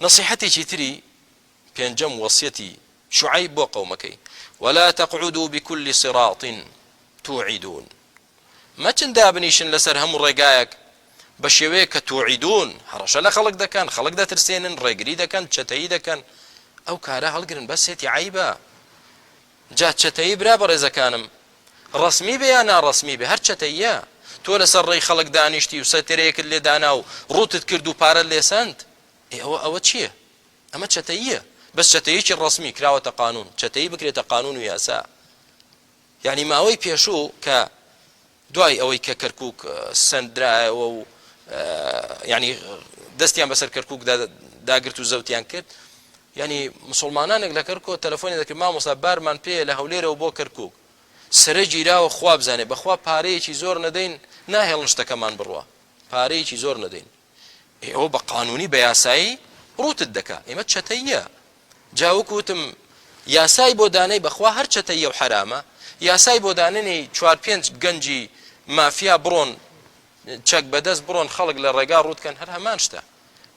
نەسیحەتێکی تری پێنجەم وەسیەتی شوعەیب بۆ قەومەکەی، ولا تقعدوا بكل صراط توعدون مەچن دابنیشن لەسەر هەموو ڕێگایەک بە شێوەیەک کە توعدون هەڕەشە لە خەڵک دەکەن خەڵک دەترسێنن ڕێگری دەکەن چەتەیی دەکەن ئەو کارە هەڵگرن بەسێتی عیبە جا چەتەیی برا بەڕێزەکانم ڕەسمی بێ یا ناڕەسمی بێ هەر چەتەییە تۆ لەسەر ڕێی خەڵک دانیشتی و سەترەیەکت لێ دانا و ڕووتت کرد و پارەت لێ سەند ئێ ئەوە ئەوە چییە ئەمە چەتەییە بەس چەتەیەکی ڕەسمی کراوەتە قانون چەتەیی بکرێتە قانون و یاسا یعنی ماوەی پێشوو کە دوای ئەوەی کە کەرکک سندرایەوە و یعنی دەستیان بەسەر کەرکک داگرت و زەوتیان کرد یعنی مسلمانانێک لە کەرکۆ تەلەفۆنی دەکرد مامۆستا بارمان پێ لە هەولێرەوە بۆ کەرکک سرە گیراوە خوا بزانێ بەخوا پارەیەکی زۆر نەدەین ناهێڵن شتەکەمان بڕوا پارەیەکی زۆر نەدەین ئێ ئەوە بە قانونی بە یاسایی ڕووتت دەکا ئێمە چەتەییە جا وەکو وتم یاسای بۆ دانەی بەخوا هەر چەتەییە و حەرامە یاسای بۆ دانەنێی چوار پێنج گەنجی مافیا بڕۆن چەک بەدەست بڕۆن خەڵک لە ڕێگا ڕووت کەن هەر هەمان شتە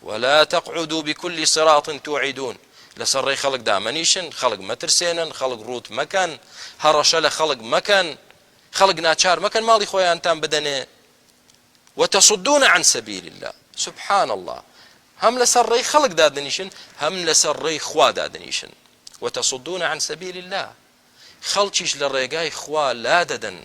ولا تقعدوا بكل صراط توعدون لەسەر ڕێی خەڵک دامەنیشن خەڵک مەترسێنن خەڵک ڕووت مەکەن هەڕەشە لە خەڵک مەکەن خەڵک ناچار مەکەن ماڵی خۆیانتان بدەنێ وتصدون عن سبیل اللە سبحان اللە هەم لەسەر ڕێی خەڵک دادەنیشن هەم لەسەر ڕێی خوا دادەنیشن وتصدون عن سبیل اللە خەڵکیش لە ڕێگای خوا لادەدەن.